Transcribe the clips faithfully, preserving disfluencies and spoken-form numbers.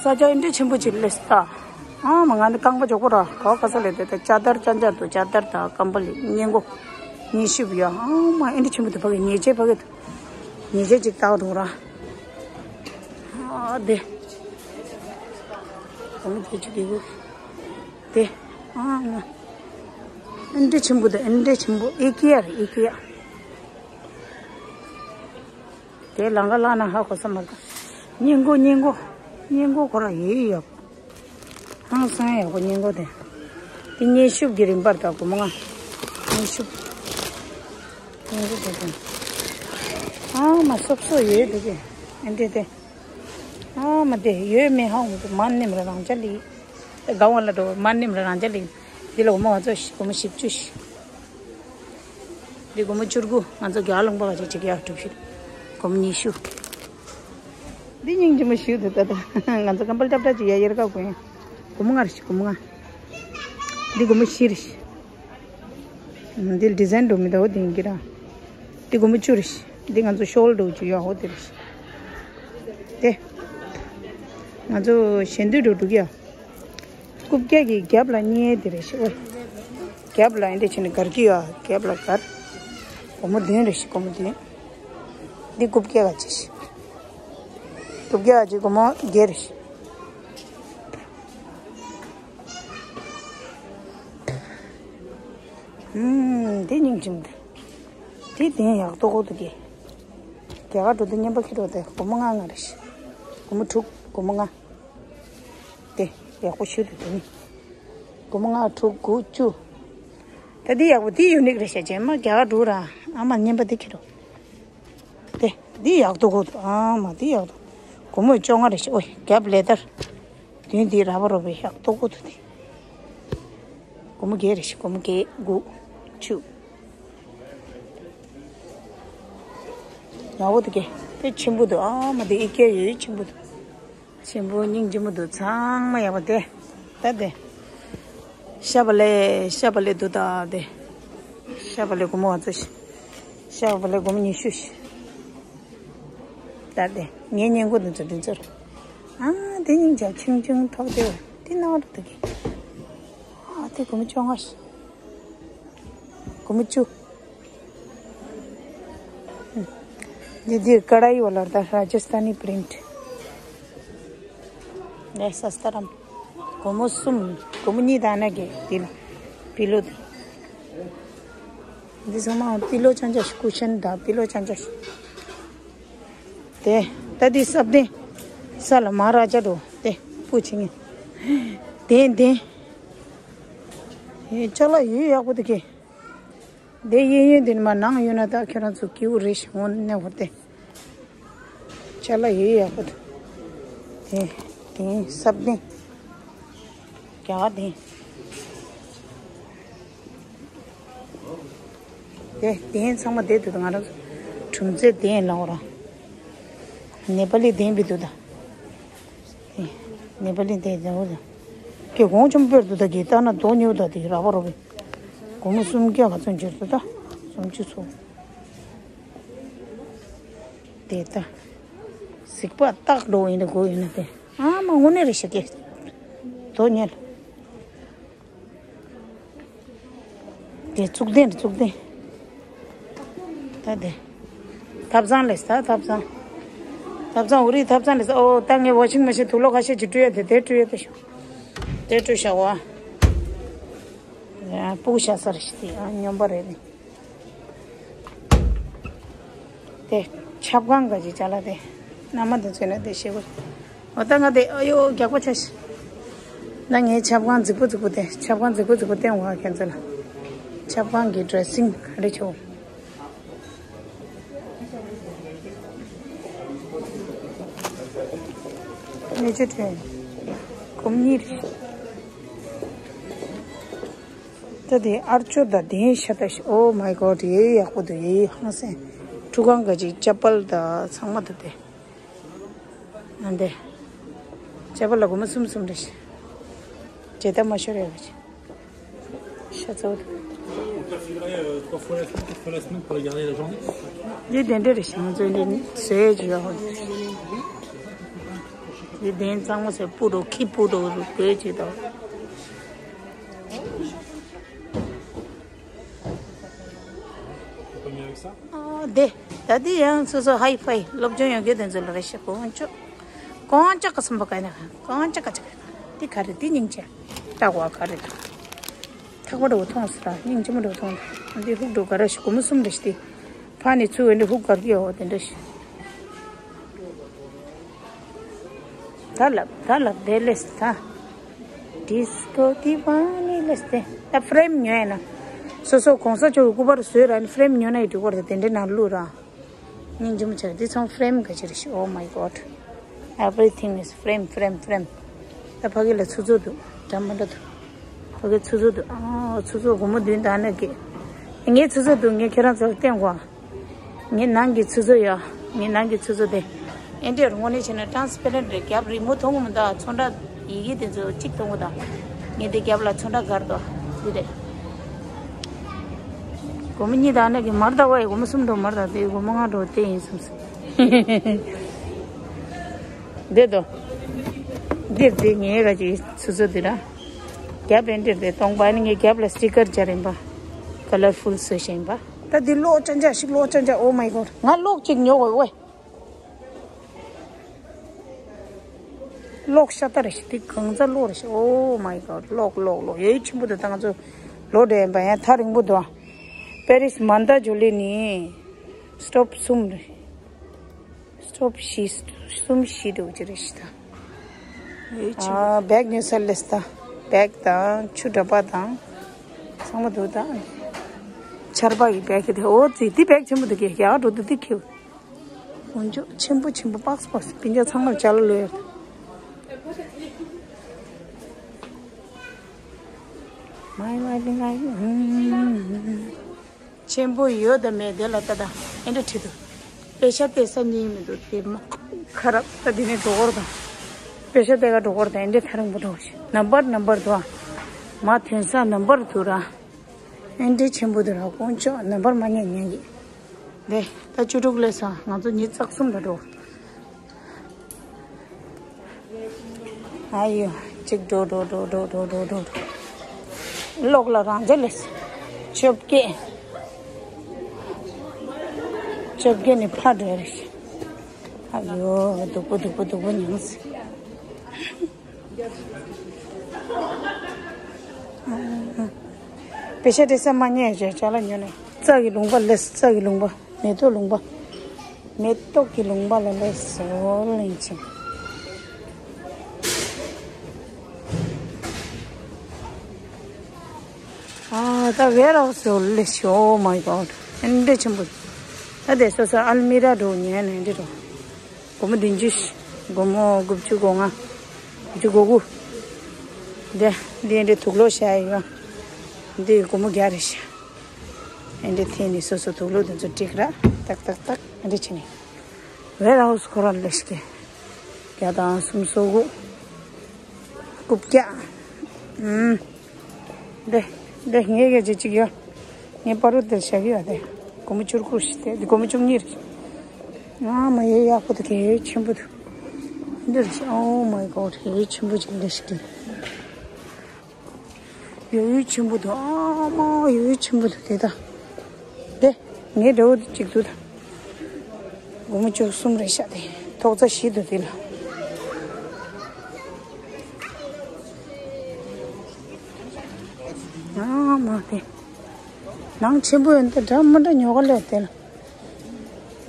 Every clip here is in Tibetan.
ས་ཆ་ཨེ་འདྲ་ཆེན་པོ་ཅིག་སླེབས་ས། ཨ་མ་ང་ནི་རྐང་པ་མགྱོགས་པོ་ར་ག་བ་ག་ས་ལས་དེ་ད་ཅ་དར་ཅ་ཅ་འདུག་ཅ་དར་དང་ཀམ་པ་ལི་སྙིང་གོ་ཉི་ཤུ་བ་ཡ། ཨ་མ་ཨེ་འདྲ་ཆེན་པོ་དེ་ཕ་གི་ཉེས་ཆད་ཕ་གི་འདུག་ཉེས་ཆད་ཅིག་བཏགས་འགྲོ་ར། ཨ་དེ་གོང་དེ་ཅིག་དེ་གི་དེ། ཨ་མ་ཨེ་འདྲ་ཆེན་པོ་དེ་ཨེ་འདྲ་ཆེན་པོ་ཨི་ཀི་ཡ་རེད་ཨི་ཀི་ཡ། དེ་ལང་ཀ་ལ་ན་ཧ་གོ་ས་མ་ག་སྙིང་གོ་སྙིང་གོ་སྙིང་གོ་ཁོ་ར་ཡོད་ཡོད། ཧང་སང་ཡག་པོ་སྙིང་གོ་དེ། དེ་སྙིང་ཤུབས་ཀྱི་རིམ་པར་དང་སྒོར་མོ་ལྔ། སྙིང་ཤུབས། སྙིང་གོ་དེ་དང་། ཨ་མ་སོབ་སོབ་ཡོད་འདུག་གི་ཨ་འདྲེ་དེ། ཨ་མ་དེ་ཡོད་མེད་ཧ་གོ་མ་མ་ནེམ་ར་རང་ཅག་ལི། དགའ་བ་ལ་འགྲོ་མ་ནེམ་ར་རང་ཅག་ལི། འདི་ལ་སྒོར་མོ་ང་ཚོ་སྒོར་མོ་བཞི་བཅུ་ཞིག་འདི་སྒོར་མོ་བཅུ་དགུ། ང་ཚོ་རྒྱ་ལུང་པ་ག་ཅིག་ཅིག་ཡག་གྲུབ་ཤིག་སྒོར་མོ་ཉི་ཤུ། འདི་སྙིང་རྗེ་མོ་ཞིག་འདུག་ད་ལྟ་ང་ཚོ་ཀམ་པལ་ཏབ་ཏབ་ཅིག་ཡ་ཡེར་ཀ་གོན་ཡ། སྒོར་མོ་ལྔ་རེ་ཞིག་སྒོར་མོ་ལྔ། འདི་སྒོར་མོ་བཞི་རེ་ཞིག་འདི་ལ་ཌི་ཛའིན་འགྲོ་མི་འདུག་འོ་འདི་ཡིན་གྱི་ར། འདི་སྒོར་མོ་བཅུ་རེ་ཞིག་འདི་ང་ཚོ་ཤོལ་འགྲོ་བཅུ་ཡ་འོ་འདི་རེ་ཞིག་དེ། ང་ཚོ་ཞལ་འདོན་འགྲོ་འགྲོ་གི་ཡ། རྐུབ་བཀྱག་གི་རྒྱབ་ལ་བསྙལ་དེ་རེད་ཤི་ཨོ། རྒྱབ་ལ་ཨེ་འདྲ་བྱས་ནས་སྒར་གྱི་ཡོད་རྒྱབ་ལ་སྒར། སྒོར་མོ་བདུན་རེད་ཤི་སྒོར་མོ་བདུན། འདི་རྐུབ་བཀྱག་ག་ཅི་ཤི། རྐུབ་བཀྱག་ག་ཅི་སྒོར་མོ་བརྒྱད་རེད་ཤི། ཨུམ་འདི་སྙིང་རྗེ་མོ་འདི། འདི་དེ་ཡག་ཏོག་ཏོ་གི་རྒྱ་གར་འགྲོ་དུས་རྔན་པ་ཁྱེར་རོགས་དེ་སྒོར་མོ་ལྔ་ལྔ་རེད་ཤི། སྒོར་མོ་དྲུག་སྒོར་མོ་ལྔ། དེ་ཡག་པོ་ཞུ་དུ་དེ་ནི། སྒོར་མོ་ལྔ་དྲུག་དགུ་བཅུ། ད་འདི་ཡག་པོ་འདི་ཡུ་ནིག་རེད་ཤག་རྗེས་མ་རྒྱ་གར་འགྲོ་ར་ཨ་མ་རྔན་པ་འདི་ཁྱེར་རོགས། དེ་འདི་ཡག་ཏོག་གོ་ཨ་མ་འདི་ཡག་ཏོག་སྒོར་མོ་བཅོ་ལྔ་རེད་ཤག་ཨོ་རྒྱབ་ལེ་དར། དེ་འདི་ར་བ་རོ་བའི་ཡག་ཏོག་གོ་དུ་དེ། སྒོར་མོ་བརྒྱད་རེད་ཤག་སྒོར་མོ་བརྒྱད་དགུ་བཅུ། ཡག་པོ་འདུག་གས། དཔེ་ཆེན་པོ་འདུག་ཨ་མ་དེ་ཨི་ཀེ་ཡ་ཡོད་ཆེན་པོ་འདུག་ཆེན་པོ་སྙིང་རྗེ་མོ་འདུག་ཚང་མ་ཡག་པོ་དེ། ད་དེ། ཤ་བ་ལེ་ཤ་བ་ལེ་འདུག་ད་དེ། ཤ་བ་ལེ་སྒོར་མོ་ང་ཚོ་ཤ་བ་ལེ་སྒོར་མོ་ཉི་ཤུ་ཞིག་ད་དེ་ངའི་སྙིང་གོ་འདི་ཚོ་འདི་ཚོར། ཨ་དེ་སྙིང་རྗེ་ཆུང་ཆུང་ཐོག་དེ་དེ་ནང་དུ་འདུག་གས། ཨ་དེ་སྒོར་མོ་བཅོ་ལྔ་ཞིག་སྒོར་མོ་བཅུ། འདི་འདིར་ཀ་ར་ཡི་བ་ལར་ད་ར་ཇ་སྟ་ནི་པི་རིན་ཊི། ལས་ས་སྟ་རམ། སྒོར་མོ་གསུམ། སྒོར་མོ་གཉིས་དང་ན་གི་འདི་ལ། པི་ལོ་འདི། འདི་ཚང་མ་པི་ལོ་ཅང་ཅང་ཞིག་ཀུ་ཤན་དང་པི་ལོ་ཅང་ཅང་ཞིག་དེ་ད་འདི་སབ་དེ། ས་ལ་མ་ར་ཇ་འགྲོ་དེ་པུ་ཆིང་ངེ། དེ་དེ། ཨེ་ཅ་ལག་ཡོད་ཡག་པོ་འདུག་གས། དེ་གཡས་གཡོན་དེ་ནི་མ་ནང་ཡོད་ན་ད་ཁྱོད་རང་ཚོ་སྐྱིད་པོ་རེད་ཤག་འོ་ནས་བོར་ཏེ། ཅ་ལག་ཡོད་ཡག་པོ་འདུག་དེ་དེ་སབ་དེ། རྒྱ་གར་དེ། དེ་དེ་ཚང་མ་དེ་འདུག་ང་རང་ཚོ་གྲུམ་ཚོད་དེ་ལ་འོ་ར། ནེ་པ་ལི་དེ་བི་འདུག་ད། ནེ་པ་ལི་དེ་དེ་འོ་ད། ཀྱེ་གོང་ཆུང་པེར་འདུག་ད་ཀྱེ་ལྟ་ན་དོ་ཉེ་བོ་ད་དེ་ར་བ་རོ་བི། སྒོར་མོ་སུམ་བརྒྱ་ག་ཚོད་འཇོར་འདུག་ད། སུམ་ཅུ་ཚོ། དེ་ད། གཟིག་པ་རྟག་འགྲོ་ཡིན་ན་དགོས་ཡིན་ན་དེ། ཨ་མ་དངོས་གནས་རེད་ཤག་གི་དོ་ཉལ། དེ་གཙུག་ལྡན་གཙུག་ལྡན། ད་དེ། ཐབ་ཚང་ལས་ད་ཐབ་ཚང་། ཐབ་ཚང་འུ་རིའི་ཐབ་ཚང་ལས་ཨོ་ད་ངས་ཝ་ཤིང་མེ་ཤིན་དུག་ལོག་ཁ་ཤས་ཀྱི་བཀྲུ་ཡ་དེ་དེ་བཀྲུ་ཡ་དེ་ཤོག་དེ་བཀྲུ་བཞག་བ། ཡ་སྤུ་གུ་ཤ་ས་རེད་ཤག་དེ་ཨ་སྨྱོན་པ་རེད་ནི། དེ་ཆབ་ཁང་ག་ཅིག་ཅ་ལག་དེ། མནའ་མ་དེ་ཚོས་ན་དེ་ཤེས་གོ་འོ་ད་ང་དེ་ཨ་ཡོ་རྒྱགས་པ་ཆ་ཤི། ན་ངའི་ཆབ་ཁང་རྫིག་པོ་རྫིག་པོ་དེ་ཆབ་ཁང་རྫིག་པོ་རྫིག་པོ་བསྟན་འོ་ཁྱེད་ཚོ་ལ། ཆབ་ཁང་གི་ཌི་རེ་སིང་རེ་ཆོ། ནེ་ཅོ་ཊེན། སྒོར་མོ་གཉིས་རེད། ད་དེ་ཨར་ཅོ་ད་དེ་ཤ་ད་ཤ། Oh my God ཡེ་ཡག་པོ་འདུག་ཡེ་ཧང་སེ། ཁྲུ་གང་ག་ཅིག་ཅ་པལ་ད་ཚང་མ་འདུག་དེ། ཨ་འདེ། ཅ་པལ་ལ་སྒོར་མོ་གསུམ་གསུམ་རེད་ཤག་ཇེ་ད་མ་ཤོར་ཡག་ག་ཅིག་ཤ་ཚ་བོ་འདུག On peut filmer, euh, trois fois la semaine, quatre fois la semaine pour regarder la journée. འདི་དེ་འདྲ་རེད་ཤག་ང་ཚོ་འདི་ཟས་ཅིག་ཡོད་ཧོ། འདི་གདན་གཙང་མ་ཟེར་སྤུ་རོ་ཁྱི་སྤུ་རོ་རུ་དགོས་ཅིག་དང་། ཨ་དེ། ད་འདི་ཡང་སོ་སོ་ཧའི་ཕའི་སློབ་སྦྱོང་ཡོད་མཁན་དེ་ཚོ་ལ་རེ་ཞིག་གོང་ཆོ། གོང་ཆ་ག་སུམ་པ་ག་ན་གོང་ཆ་ག་ཆ་ག་ན་འདི་ག་རེ་འདི་སྙིང་རྗེ། ལྟ་བ་ག་རེ་དང་། ཐག་པ་འགྲོ་མཐོང་སོ་ད་སྙིང་རྗེ་མོ་འགྲོ་མཐོང་། འདི་ཧུག་འགྲོ་ག་རེ་ཞིག་སྒོར་མོ་གསུམ་རེ་ཞིག་སྟེ། ཕ་ནི་ཚུ་འདི་ཧུག་གར་གི་འོ་དེ་འདྲ་ཞིག་ད་ལབ་ད་ལབ་དེ་ལེས་ད། ཌི་སི་ཀོ་དི་བ་ནི་ལེས་དེ། ད་ཕྲེམ་ཉོས་ན། སོ་སོ་གོང་ས་མཆོག་གི་སྐུ་པར་བཟོས་ར་ནི་ཕྲེམ་ཉོས་ན་ཡི་འགྲིག་གོ་ར་དེ་འདྲ་ནང་བླུགས་ར། སྙིང་རྗེ་མོ་ཆགས། འདི་ཚང་ཕྲེམ་ག་ཅི་རེད་ཤི། Oh my God. Everything is frame, frame, frame. ད་ཕ་གི་ལ་ཆུ་ཚོད་འདུག་འདྲ་མ་འདྲ་འདུག་ཕ་གི་ཆུ་ཚོད་འདུག་ཨ་ཆུ་ཚོད་སྒོར་མོ་བདུན་དང་ནི་གི། ངའི་ཆུ་ཚོད་འདུག་ངས་ཁྱེད་རང་ཚོར་བསྟན་གོ་ངའི་ནང་གི་ཆུ་ཚོད་ཡ། ངའི་ནང་གི་ཆུ་ཚོད་དེ། ཨེ་འདྲས་དངོས་གནས་བྱས་ན་ཊ་རན་སི་པེ་རེན་ཊི་རེད། རྒྱབ་རི་མོ་མཐོང་གི་མི་འདུག་ཚོན་ཁྲ་ཡི་གེ་དེ་ཚོ་གཅིག་མཐོང་གི་འདུག་ངས་དེ་རྒྱབ་ལ་ཚོན་ཁྲ་དགར་འདུག་འདི་རེད། སྒོར་མོ་གཉིས་དང་ནི་གི་མར་ད་བ་ཡི་སྒོར་མོ་གསུམ་འགྲོ་མར་ད་དེ་སྒོར་མོ་ལྔ་འགྲོ་དེ་ཡིན་བསམ་སོང་། འདི་དོ། འདིར་དེ་ངའི་ག་ཅིག་ཆུ་ཚོད་འདི་ར། རྒྱབ་ཨེ་འདྲས་དེ་སྟོང་པ་ནི་ངའི་རྒྱབ་ལ་སི་ཊི་ཀར་སྦྱར་ཡིན་པ། ཀ་ལར་ཕུལ་བཟོས་བཞག་ཡིན་པ། ད་འདི་གློག་ཅན་ཅག་ཞིག་གློག་ཅན་ཅག Oh my God. ང་གློག་ཅིག་ཉོ་དགོས་ཝེ། གློག་ཤ་སྟག་རེད་ཤི། འདི་གང་ཚ་གློག་རེད་ཤི། Oh my God. གློག་གློག་གློག་ཡོད་ཆེན་པོ་འདུག་ད་ང་ཚོ་ལོ་འདྲ་ཡིན་པ་ཡང་ཐག་རིང་པོ་འདུག་པེ་རིས་མན་ད་ཇོ་ལི་ནི་སི་ཊོབ་གསུམ་རེད། སི་ཊོབ་བཞི་གསུམ་བཞི་འདྲ་བོ་ཅིག་རེད་ཤི་ད། ཡོད་ཆེན་པོ། ཨ་བེག་ཉོས་ས་ལེས་ད། བེག་དང་ཆུ་འདྲ་པ་དང་། ཚང་མ་འདུག་ད། ཆར་པ་ཡི་བེག་དེ་འོ་ཙི་འདི་བེག་ཆེན་པོ་འདུག་གི་ཡག་འགྲོ་འདུག་འདི་ཁྱེར། དཀོན་མཆོག་ཆེན་པོ་ཆེན་པོ་པགས་པགས་སྤུན་ཀྱག་ཚང་མར་ཅ་ལག་ལོས་ཡོད། མའི་མའི་མའི་ཆེན་པོ་ཡོད་དམ་མེད་དེ་ལ་ལྟ་ད་ཨེ་འདྲ་བྲིས་འདུག་པེ་ཤ་སྟེར་ས་གཉིས་མི་འདུག་དེ་མ་ཁ་རག་ད་དེ་ནས་འགྲོ་གོར་དང་། པེ་ཤ་སྟེར་ག་འགྲོ་གོར་དང་ཨེ་འདྲ་ཐག་རིང་པོ་འགྲོ་ཞིག་ནམ་བར་ནམ་བར་འདུག་མ་ཐོན་ས་ནམ་བར་འདུག་ར། ཨེ་འདྲའི་ཆེན་པོ་འདུག་ར། དཀོན་མཆོག་ནམ་བར་མ་ཉན་ཉན་གི། དེ་ད་བཅུ་དྲུག་ལས་སོང་། ང་ཚོ་ཉིན་རྩ་གསུམ་ལ་འགྲོ། ཨ་ཡོ། གཅིག་འགྲོ་འགྲོ། གློག་ལ་རང་འཇལ་ལས་བཅོ་བརྒྱད། བཅོ་བརྒྱད་ནི་ཕར་འགྲོ་རེད། ཨ་ཡོ། སྡུག་པོ་སྡུག་པོ་སྡུག་པོ་མྱངས། པེ་ཤ་སྟེར་ས་མ་རྙེད་བྱས་ཅ་ལག་ཉོས་ནས། རྩྭ་གི་ལུང་པ་ལས། རྩྭ་གི་ལུང་པ། མེ་ཏོག་ལུང་པ། མེ་ཏོག་གི་ལུང་པ་ལ་ལས་སོ་ལིང་ཆེན། ཨ་ད་ཝེར་ཧའུ་སི་ལས་ཤོ། Oh my God. ཨེ་འདྲ་ཆེན་པོ། ད་དེ་སོ་སོ་ཨལ་མི་ར་འགྲོ་ཉན་ནས་འདི་འགྲོ། སྒོར་མོ་བདུན་ཅུ། སྒོར་མོ་དགུ་བཅུ་གོ་ལྔ། དགུ་བཅུ་གོ་དགུ། འདི་འདི་འདི་དུག་ལོག་བཞག་ཡོད། འདི་སྒོར་མོ་བརྒྱ་རེད་ཤག་ཨེ་འདི་འཐེན་ནས་སོ་སོ་དུག་ལོག་འདི་ཚོ་ཀྲིག་ར་ཏག་ཏག་ཏག་ཨེ་འདི་བྱས་ནས། ཝེར་ཧའུ་སི་ཁོ་རང་ལས་ཀྱི་བརྒྱ་དང་སུམ་སོ་དགུ། རྐུབ་བཀྱག་ཨུམ། འདི། འདི་ངའི་གི་ཅི་གཅིག་ཡོད། ངའི་པ་རུ་དེར་བཞག་གི་ཡོད་དེ། སྒོར་མོ་བཅུ་དགུ་ཞིག་སྟེ་འདི་སྒོར་མོ་བཅུ་གཉིས་རེད། ང་མ་ཡེ་ཡག་པོ་འདུག་གལ་ཆེན་པོ་འདུག་འདི་རེད། Oh my God. གལ་ཆེན་པོ་ཅིག་འདི་ཞིག་གི། ཡོ་ཡོ་ཆེན་པོ་འདུག་ཨ་མ་ཡོ་ཡོ་ཆེན་པོ་འདུག་དེ་ད། དེ། ངའི་འདྲ་བོ་དེ་གཅིག་འདུག་ད། སྒོར་མོ་བཅུ་གསུམ་རེད་ཤག་དེ། ཐོག་རྩ་བཞི་འདུག་དེ་ལ། ཨ་མ་དེ། ནང་ཆེན་པོ་ཡོད་འདི་འདྲ་མི་འདྲ་ཉོ་ག་ལས་དེ་ལ།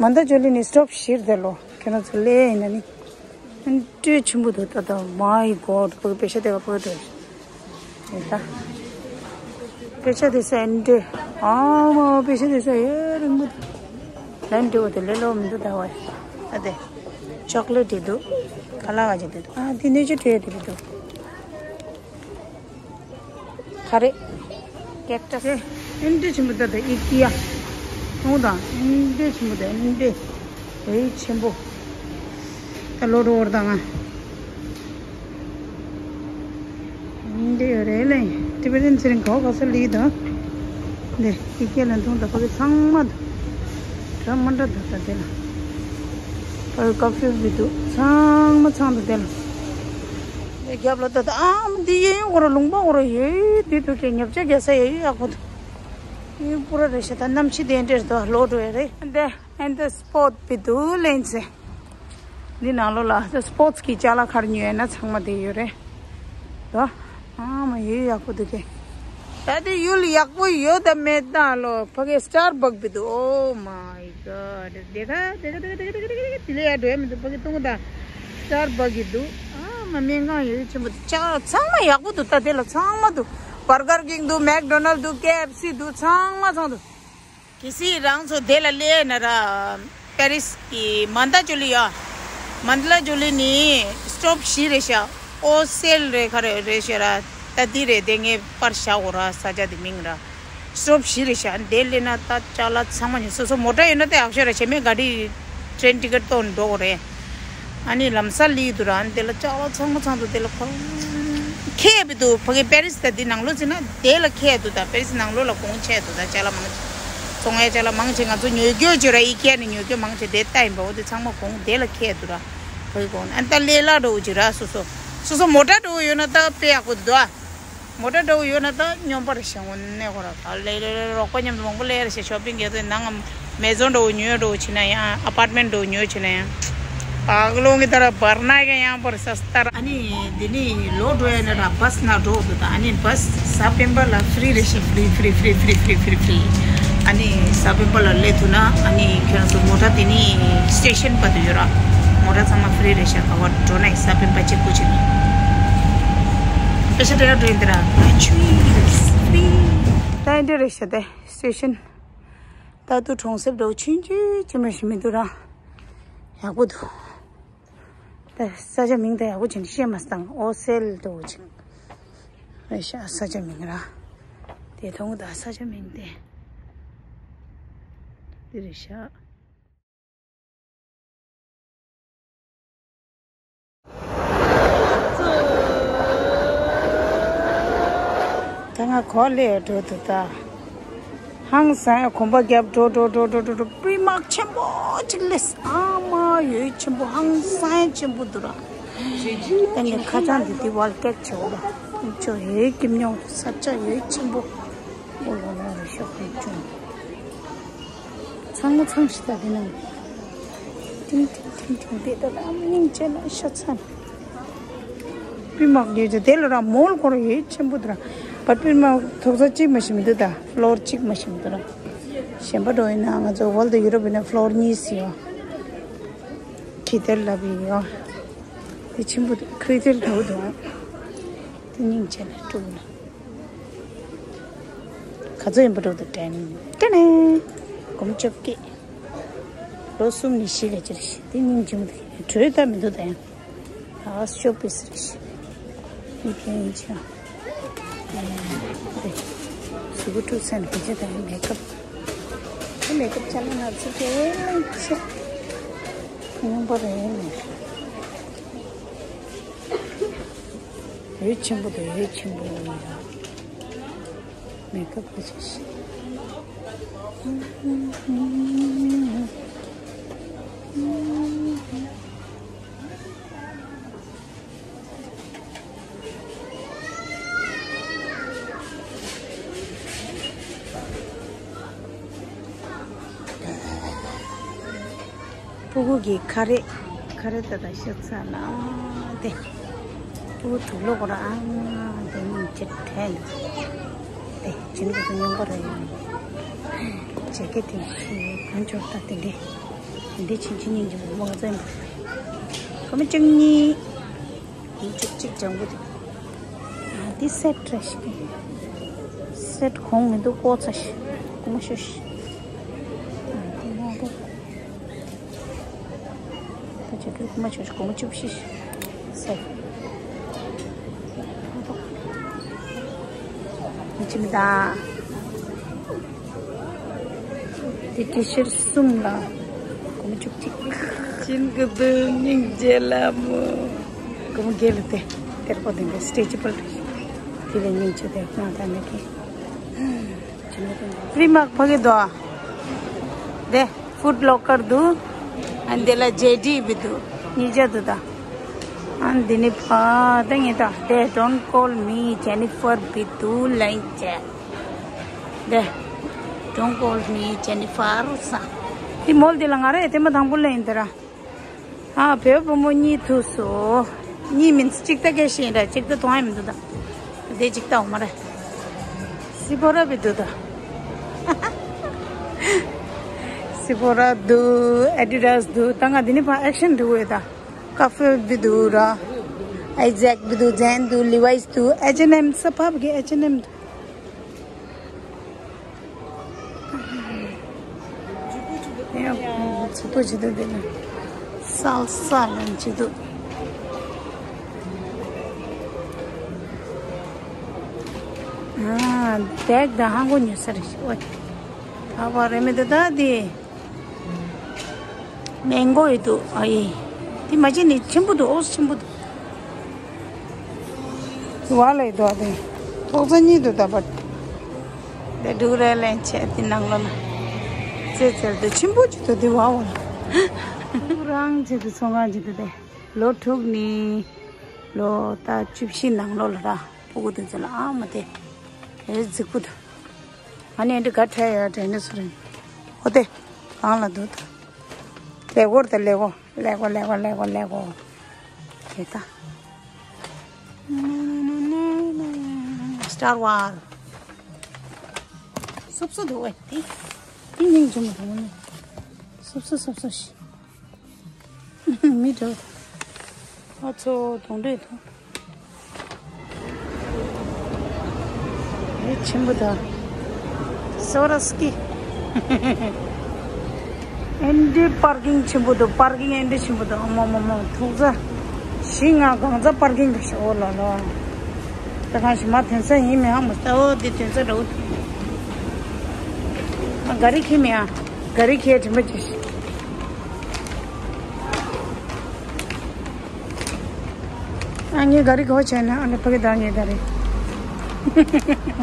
མན་ད་ཇོ་ལི་ནི་སི་ཊོབ་བཞིར་དེ་ལོ། ཁྱེད་རང་ཚོ་ལས་ཡིན་ན་ནི། ཨེ་འདྲའི་ཆེན་པོ་འདུག་ད་ད། My God. བོད་པེ་ཤ་སྟེར་ག་བོད་འགྲོ། ཨེ་ད། པེ་ཤ་སྟེར་ས་ཨེ་འདྲའི། ཨ་མ་པེ་ཤ་སྟེར་ས་ཡེ་རིང་པོ་འདུག་ལན་འདྲ་བོ་དེ་ལས་ལོ་མི་འདུག་ད་བ། ཨ་དེ། ཅོག་ལེ་ཊི་འདུག་ཁ་ལག་ག་ཅིག་འདུག་ཨ་དེ་ནས་ཅི་བྲིས་དེ་འདུག་ག་རེ། ཀེག་ཊས། ཨེ་འདྲའི་ཆེན་པོ་ད་ད་ཨི་ཀི་ཡ། མཐོང་དང་ཨེ་འདྲའི་ཆེན་པོ་ད་ཨེ་འདྲའི། ཨེ་ཆེན་པོ། ད་ལོ་རོ་བར་དང་ང་། ཨེ་འདྲའི་རེད་ལེ། ཊི་བེ་ཊན་ཚེ་རིང་ག་བ་ག་ས་ལི་དང་། འདི་ཨི་ཀི་ཡ་ལ་མཐོང་དང་ཕ་གི་ཚང་མ་འདུག་འདྲ་མི་འདྲ་འདུག་ད་དེ་ལ། ཕ་གི་ཀ་ཕིའུ་གི་འདུག་ཚང་མ་ཚང་འདུག་དེ་ལ། རྒྱབ་ལ་ད་ད་ཨ་མ་འདི་གཡས་གཡོན་ཁོ་ར་ལུང་པ་ཁོ་ར་ཡོད་དུས་དུ་གི་ཉོ་ཆ་རྒྱག་ས་ཡོད་ཡག་པོ་འདུག་ཡོད་པུ་ར་རེད་ཤག་ད་གནམ་གཤིས་དེ་འདྲ་རེད་དོ། ལོག་འགྲོ་ཡ་རེད། འདི་ཨན་ད་སི་པོཊ་བི་དུ་ལེན་ཚེ། འདི་ནང་ལོགས་ལ་ད་སི་པོཊ་གི་ཅ་ལག་ག་རེ་ཉོ་ཡ་ན་ཚང་མ་དེ་ཡོད་རེད་དོ། ཨ་མ་ཡོད་ཡག་པོ་འདུག་གི་ད་དེ་ཡུལ་ཡག་པོ་ཡོད་ད་མེད་ད་ལོ། ཕ་གི་སི་ཊར་བག་བི་དུ། Oh my God. དེ་ག་དེ་ག་དེ་ག་དེ་ག་དེ་ལས་ཡ་འགྲོ་ཡ་མི་འདུག་ཕ་གི་ཏུང་ད་སི་ཊར་བག་གི་འདུག་ཨ་མ་སྨན་ཁང་ཡོད་ཆེན་པོ་འདུག་ཅ་ཚང་མ་ཡག་པོ་འདུག་ད་དེ་ལ་ཚང་མ་འདུག་བར་གར་ཀིང་འདུག་མེག་ཌོ་ནལ་འདུག་ཀེ་ཨེཕ་སི་འདུག་ཚང་མ་ཚང་འདུག་གལ་སྲིད་རང་ཚོ་དེ་ལ་སླེབས་ན་ར། པེ་རིས་ཀྱི་མན་ད་ཇུ་ལི་ཡ། མན་ད་ལ་ཇུ་ལི་ནི་སི་ཊོབ་བཞི་རེད་ཤག་ཨོ་སེལ་རེད་ག་རེ་རེད་ཤག་ར། ད་འདི་རེད་དེ་ངས་པར་བཞག་གོ་ར་ས་ཆ་དེ་མིང་ར། སི་ཊོབ་བཞི་རེད་ཤག་དེ་སླེབས་ན་ད་ཅ་ལག་ཚང་མ་ཉོ། སོ་སོ་མོ་ཊ་ཡོད་ན་དེ་ཡག་ཤོས་ར། བྱས་མེད་ག་རི་ཊེན་ཊི་ཀེཊ་གཏོང་འགྲོ་གོ་རེད། ཨ་ནི་ལམ་སང་སླེབས་འདུག་ར། ཨ་ནི་དེ་ལ་ཅ་ལག་ཚང་མ་ཚང་འདུག་དེ་ལ་ཁོ་ཁེ་བི་འདུག་ཕ་གི་པེ་རིས་ད་འདི་ནང་ལོགས་ཟེར་ན་དེ་ལ་ཁེ་འདུག་ད་པེ་རིས་ནང་ལོགས་ལ་གོང་ཆེ་འདུག་ད་ཅ་ལག་མང་ཆེ། ཚོང་ཡ་ཅ་ལག་མང་ཆེ་ང་ཚོ་ཉོ་རྒྱུ་བརྗོད་ར། ཨི་ཀེ་ནས་ཉོ་རྒྱུ་མང་ཆེ་དེ་ལྟ་ཡིན་པ། འོ་དེ་ཚང་མ་གོང་དེ་ལ་ཁེ་འདུག་ར། ཕ་གི་གོང་ཨ་ད་ལས་སླ་འགྲོ་བོ་ཅིག་ར། སོ་སོ་སོ་སོ་མོ་ཊ་འགྲོ་བོ་ཡོད་ན་ད་དཔེ་ཡག་པོ་འདུག་ཨ། མོ་ཊ་འདྲ་བོ་ཡོད་ན་ད་སྙོམས་པར་ཞེ་དངོས་གནས་ཁོ་ར་ག་ལེ་ལེ་ལེ་རོགས་པ་མཉམ་དུ་མང་པོ་སླེབས་རེད་ཤག་ཤོ་པིང་གི་ཚེ་ནང་མེ་ཛོན་འདྲ་བོ་ཉོས་འདྲ་བོ་བྱེད་ན་ཡང་ཨ་པར་ཊི་མེན་ཊི་འདྲ་བོ་ཉོས་བྱེད་ན་ཡང་། ཨ་ཀློང་གི་ད་ར་བར་ན་གི་ཡང་པར་ས་སྟར། ཨ་ནི་འདི་ནི་ལོག་འགྲོ་ཡ་ན་ར་བྷ་སི་ནང་འགྲོ་འདུག་ད་ཨ་ནི་བྷ་སི་གཟའ་སྤེན་པ་ལ་ཧྥི་རི་རེད་ཤག་ཧྥི་རི་ཧྥི་རི། ཨ་ནི་གཟའ་སྤེན་པ་ལ་སླེབས་ཐུབ་ན་ཨ་ནི་ཁྱོད་རང་ཚོ་མོ་ཊ་དེ་ནི་སི་ཊེ་ཤན་བར་དུ་ཡོད་ར། མོ་ཊ་ཚང་མ་ཧྥི་རི་རེད་ཤག་ག་བར་འགྲོ་ན་ཡང་གཟའ་སྤེན་པ་གཅིག་པུ་བྱེད་ན། པེ་ཤ་དེ་ཡང་འགྲོ་ཡིན་དེ་ར། ཆུ་ཡིན་ཧྥི་རི། ད་ཡིན་དེ་རེད་ཤག་དེ་སི་ཊེ་ཤན། ད་དུ་གྲོང་གསེབ་འདྲ་བོ་ཆུང་ཆུང་ཅིག་མ་ཞིག་མི་འདུག་ར། ཡག་པོ་འདུག་ད་ས་ཆ་མིང་དེ་ཡག་པོ་བྱས་ནས་བཤད་མ་སྟངས། ཨོ་སེལ་འདྲ་བོ་ཅིག་རེད་ཤག་ས་ཆ་མིང་ར། དེ་མཐོང་གི་ད་ས་ཆ་མིང་དེ། དེ་རེད་ཤག་ད་ང་གོ་ལེ་འགྲོ་འདུག་ད། ཧང་སང་གོམ་པ་བརྒྱབ་འགྲོ་འགྲོ་འགྲོ་འགྲོ་འགྲོ་འགྲོ། པི་རི་མག་ཆེན་པོ་ཅིག་སླེབས། ཨ་མ་ཡོད་ཆེན་པོ། ཧང་སང་ཆེན་པོ་འདུག་ར། ད་ངས་ཁ་བྱང་འདི་འདི་བལ་སྐད་ཆེ་བོ་ལ་ཅོ་ཧེ་ཀིམ་ཉོ་ས་ཆ་ཡོད་ཆེན་པོ། ཨོ་ལོ་ལོ་རེ་ཤོག་ཁོང་ཅུང་། ཚང་མ་ཚང་ཞིག་ད་དེ་ནང་། ཐིང་ཐིང་ཐིང་ཐིང་དེ་ད་ལ་སྙིང་རྗེ་ལ་ཤ་ཚ། པི་རི་མག་ཡོད་ཅེ་དེ་ལ་ར་མོལ་ཁོ་ར་ཡོད་ཆེན་པོ་དེ་ར། བ་པི་རི་མག་ཐོག་ས་གཅིག་མ་ཞིག་མི་འདུག་ད་ཕློར་གཅིག་མ་ཞིག་མི་འདུག་ར། གཞན་པ་འགྲོ་ཡིན་ན་ང་ཚོ་ཝརལ་ཌི་ཡུ་རོབ་ཡིན་ན་ཕློར་གཉིས་ཡོད། ཁི་ཏེལ་ལབ་ཡོད། དེ་ཆེན་པོ་འདུག་ཁི་ཏེལ་འདྲ་བོ་འདུག་དེ་སྙིང་རྗེ་ལ་སྤྲུག་ལ། ག་ཚོད་ཡིན་པ་འགྲོ་འདུག་དྲན། དྲན་ནས། སྒོར་མོ་བཅོ་བརྒྱད། ལོ་གསུམ་ནས་བཞི་ལ་ཅིག་རེད་ཤག་དེ་སྙིང་རྗེ་མོ་འདུག་གྲོས་ད་མི་འདུག་ད་ཡང་། ཨ་ཤོ་པིས་རེད་ཤག་ཡིན་ཕན་ཡིན་ཆ། དེ་གཟུགས་པོ་དཀྲུག་ས་ནས་དེ་ཆ་ད་ཡང་མེ་ཀབ། དེ་མེ་ཀབ་ཅ་ལག་སྣ་ཚོགས་དེ་ལ་ཆ། རྙིང་པ་རེད་ནས། འོད་ཆེན་པོ་དང་འོད་ཆེན་པོ་ཡིན་ཡང་མེ་ཀབ་ཀྱི་ཆ་ཤི། ཕྲུ་གུ་གི་ཁ་རས། ཁ་རས་ད་ལྟ་ཤ་ཚ་ན་དེ། ཕྲུ་གུ་དུག་ལོག་ར་ཨང་དེ་ནི་ཅི་ཐལ། དེ་ཅི་ནི་ཀུ་ཉུང་པ་ར་ཡོད། ཇེ་ཀེ་ཊི་ཞིག་གང་ཆོག་ད་དེ་འདི། དེ་འདི་ཆུང་ཆུང་སྙིང་རྗེ་མོ་ང་ཚོ་ཡིན། ཁོ་མོ་བཅུ་གཉིས། ཡིན་གཅིག་གཅིག་ལྗང་གུ་དེ། ཨ་འདི་སེ་ཊི་རེད་ཤག་སེ་ཊི་གོང་མི་འདུག་ཀོ་ཚ་ཤི། ཀུ་མ་ཤོ་ཤི། ཨ་འདི་ནང་དུ། ད་ཅི་འདྲ་ཀུ་མ་ཤོ་ཤི་གོང་བཅུ་བཞི་ཤི། སེ་ཊི། ཨ་འདི་ཅི་མི་ད། དེ་ཊི་ཤར་གསུམ་ལ་སྒོར་མོ་བཅུ་གཅིག་སྦྱིན་གི་འདུག་སྙིང་རྗེ་ལ་མོ། སྒོར་མོ་བརྒྱད་ལ་དེ་ཏེར་པོ་དེ་འདྲ་སི་ཊེ་ཅི་བལ་དེ་ལས་སྙིང་རྗེ་དེ་ང་ད་ནི་གི་སྦྱིན་གི་འདུག་པི་རི་མག་ཕ་གི་འདུག་དེ་ཧྥུཌ་ལོ་ཀར་འདུག་ཨ་འདི་ལ་ཇེ་ཌི་བི་འདུག་གཉིས་ཆ་འདུག་ད། ཨ་འདི་ནི་ཕ་ད་ངེད་ད་དེ། Don't call me Jennifer བི་དུ་ལན་ཅེ། དེ། Don't call me Jennifer ས། དེ་མོལ་དེ་ལ་ང་རེ་དེ་མ་དང་པོ་ལ་ཡིན་དེ་ར། ཨ་བོད་བུ་མོ་གཉིས་ཐུག་སོ། གཉིས་མིན་གཅིག་ད་སྐད་ཤེས་ར། གཅིག་ད་མཐོང་ཡ་མི་འདུག་ད། དེ་གཅིག་ད་འོ་མ་རེད། སི་ཕོ་ར་བི་དུ་ད། སི་ཕོ་ར་འདུག Adidas འདུག་ད་ང་འདི་ནི་ཕ་ཨེག་ཤན་འདུག་ཡོད་ད། ཀ་ཧྥེ་བི་དུ་ར། ཨའི་ཛེག་བི་དུ། ཛེན་འདུག Levi's འདུག H&M ས་ཕབ་གི H&M འདུག་ཚིག་པོ་ཅི་འདུག་དེ་ནི་སལ་ས་ལ་ཅི་འདུག་ཨ་བེག་དང་ཧང་གོ་ཉོ་ས་རེད་ཤག་ཨོ། ད་བ་རེ་མེད་དེ་ད་དེ། མེང་གོ་ཡོད་འདུག་ཨ་ཡེ། དེ་མ་ཅི་ནི་ཆེན་པོ་འདུག་ཨོ་ཆེན་པོ་འདུག་བ་ལས་དོ་དེ། ཐོག་ས་གཉིས་དུ་ད་པ། དེ་འབྲུག་རེ་ལེན་ཆེ་དེ་ནང་ལོ་ན། ཙེ་ཙེར་དུ་ཆེན་པོ་ཅིག་དུ་དེ་བ་འོ་ལ། རང་ཆེ་དུ་ཚོང་ཁང་ཆེ་དུ་དེ། ལོ་དྲུག་ནི། ལོ་ད་བཅུ་བཞི་ནང་ལོ་ལ་ར། ཕྲུ་གུ་དེ་ཚོ་ལ་ཨ་མ་དེ། དེ་རྫིག་པོ་དུ། ཨ་ནི་འདི་ག་ཁྲལ་ཡོད་དྲན་ནི་སུ་རེད། ཨོ་དེ། གང་ལ་འདུག་དུ། ལེ་གོར་དེ་ལེ་གོ། ལེ་གོ་ལེ་གོ་ལེ་གོ་ལེ་གོ། དེ་ད། Star Wars སོབ་སོ་འདུག་ཨེ་དེ། དེ་སྙིང་རྗེ་མོ་འདུག་ནི། སོབ་སོ་སོབ་སོ་ཞིག་མི་འདུག་ཨ་ཚོ་དོང་འདྲེ་དང་། ཡེ་ཆེན་པོ་ད། སོ་ར་སི་ཀི། ཨེ་འདྲའི་པར་ཀིང་ཆེན་པོ་འདུག་པར་ཀིང་ཨེ་འདྲའི་ཆེན་པོ་འདུག་ཨ་མ་མ་མ་ཐུག་ས། ཞིང་ང་གང་ཚ་པར་ཀིང་འདུག་ཤག་ཨོ་ལ་ལ། ད་གང་ཞིག་མ་ཐོན་ས་ཡིན་མེད་ཨ་མ་ལྟ་བ་འདི་ཐོན་ས་འདྲ་བོ་འདུག་ཨ་ག་རི་ཁྱེར་མེད་ཨ། ག་རི་ཁྱེར་དྲན་པ་ཅི་ཞིག་ཨ་ངའི་ག་རི་གོ་བྱས་ན་ཨ་ནི་ཕ་གི་ད་ངའི་ག་རི།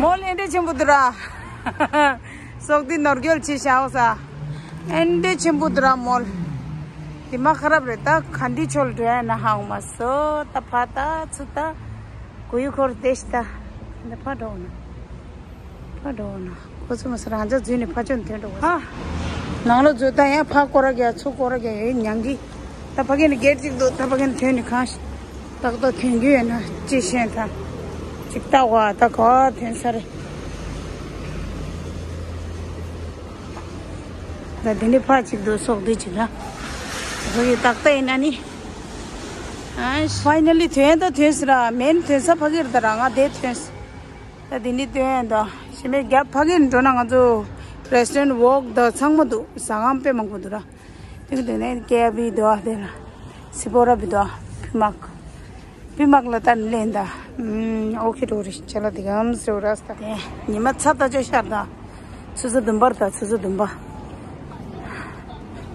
མོལ་ཨེ་འདྲ་ཆེན་པོ་འདུག་ར། སོག་དི་ནོར་རྒྱལ་ཆེ་ཤག་ས། ཨེ་འདྲ་ཆེན་པོ་འདུག་ར་མོལ། དེ་མ་ཁ་རབ་རེད་ད་ག་འདི་ཆོལ་འགྲོ་ཡ་ན་ཧང་མ་སོ་ད་ཕ་ད་ཚུ་ད། གུ་ཡུ་འཁོར་དེ་ཤི་ད། འདི་ཕ་འགྲོ་ན། ཕ་འགྲོ་ན། ཁོ་ཚོ་མ་སོ་རང་ཅག་འཛུལ་ནས་ཕ་ཆོན་ཐོན་འགྲོ་བ། ཧ། ནང་ལོ་འཛུལ་ད་ཡང་ཕ་སྐོར་ར་རྒྱག་ཚུར་སྐོར་ར་རྒྱག་ཡོད་ཉང་གི། ད་ཕ་གི་ནི་གེར་གཅིག་འདུག་ད་ཕ་གི་ནི་ཐོན་ནས་གང་ཞིག་ཏག་ཏག་ཐོན་རྒྱུ་ཡོད་ན་ཅི་ཤེས་ད། ཅིག་ཏག་བ་ད་ག་བ་ཐོན་ས་རེད། ད་དེ་ནི་ཕ་གཅིག་འདུག་སོག་དུས་གཅིག་ལ། ཕ་གི་ཏག་ཏག་ཡིན་ན་ནི། ཨ་ཕའི་ནལ་ལི་ཐོན་ད་ཐོན་ས་ར་མེན་ཐོན་ས་ཕ་གིར་ད་ར་ང་དེ་ཐོན་ས། ད་དེ་འདྲའི་སྟོན་ཡ་འདུག་ཞི་མེད་རྒྱབ་ཕ་གིར་འགྲོ་ན་ང་ཚོ་རེ་སི་ཊོ་རན་ཊི་ཝོག་དང་ཚང་མ་འདུག་ཟ་ཁང་དཔེ་མང་པོ་འདུག་ར། དེ་གི་དེ་ནས་ཀེ་བི་འདུག་དེ་ལ་སི་པོ་ར་བི་འདུག་བི་མག་བི་མག་ལ་ད་ལེན་ད། ཨོ་ཁེ་འགྲོ་རེ་ཅ་ལ་དེ་གམ་སེ་ར་ས་ད། དེ་ཉི་མ་ཚ་ད་ཅོ་ཤར་ད། ཆུ་ཚོད་བདུན་པར་ད་ཆུ་ཚོད་བདུན་པ།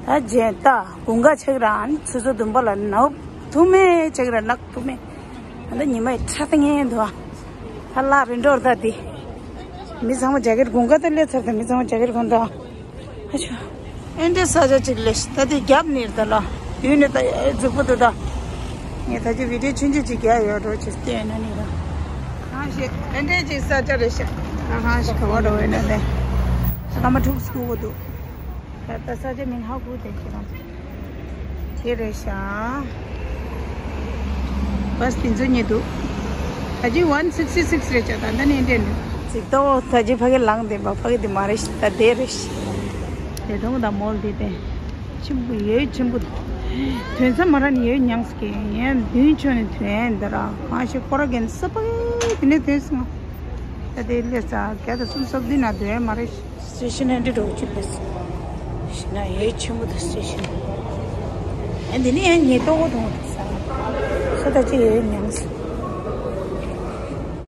ད་རྗེས་ད་དགུན་ཁ་ཆགས་ར་ཨ་ནི་ཆུ་ཚོད་བདུན་པ་ལ་ནག་ཐུ་མེ་ཆགས་ར་ནག་ཐུ་མེ། ད་ཉི་མ་ཡི་ཁྲ་ཏི་ངན་འདུག་ད་ལ་རིན་འགྲོར་ད་དེ། མི་ཚང་མ་ཇ་ཀེར་དགུན་ཁ་ད་སླེབས་ཚར་ད་མི་ཚང་མ་ཇ་ཀེར་གོན་ད། ཨ་ཆུ། ཨེ་འདྲའི་ས་ཆ་ཅིག་ལས་ད་དེ་རྒྱབ་ནས་ད་ལ་ཡུལ་ནས་ད་རྫིག་པོ་འདུག་ད། ངས་ད་ཅི་བི་ཌིའོ་ཆུང་ཆུང་ཅིག་རྒྱག་ཡོད་འགྲོ་ཅིག་བལྟས་ན་ནི་ད། གང་ཞིག་ཨེ་འདྲའི་ཅིག་ས་ཆ་རེད་ཤག་ད་གང་ཞིག་ག་བ་འགྲོ་ཡོད་ན་དེ། སྐར་མ་དྲུག་སྐུ་གོ་འདུག་ད་ལྟ་ས་ཆ་མིང་ཧ་གོ་བསྡད་ཤག་དེ་རེད་ཤག་བ་སི་དེ་ཚོ་གཉིས་འདུག་ད་ཅི་ཝན་སིག་སི་སིག་རེད་ཤག་ད་ལྟ་ནས་འདྲེན་འདུག་ཅིག་ཏོ་ད་ཅི་ཕ་གི་ལངས་བསྡད་པ་ཕ་གི་དེ་མ་རེད་ཤག་ད་དེ་རེད་ཤག་དེ་དོང་ད་མོལ་དེ་དེ་ཆེན་པོ་ཡོད་ཆེན་པོ་ཐོན་ས་མ་ར་ནི་ཡོད་ཉང་སི་ཀེ་ཡན་མདུན་ཕྱོགས་ནས་ཐོན་ཡན་འདི་ར་གང་ཞིག་ཁོ་ར་གན་ས་ཕ་གི་དེ་ནས་ཐོན་སོང་། ད་དེ་ལས་ས་བརྒྱ་དང་སུམ་ཅུ་སོ་བདུན་ན་སྡོད་ཡ་མ་རེད། སི་ཊེ་ཤན་ཨེ་འདྲ་འགྲོ་གི་ཅིག་ལས་ཤི་ན་ཡོད་ཆེན་པོ་དང་སི་ཊེ་ཤན་ཨེ་འདི་ནི་ཡང་ཉེ་ཏོག་གོ་དང་ས་ས་ད་ཅི་ཡོད་ཉང་སི་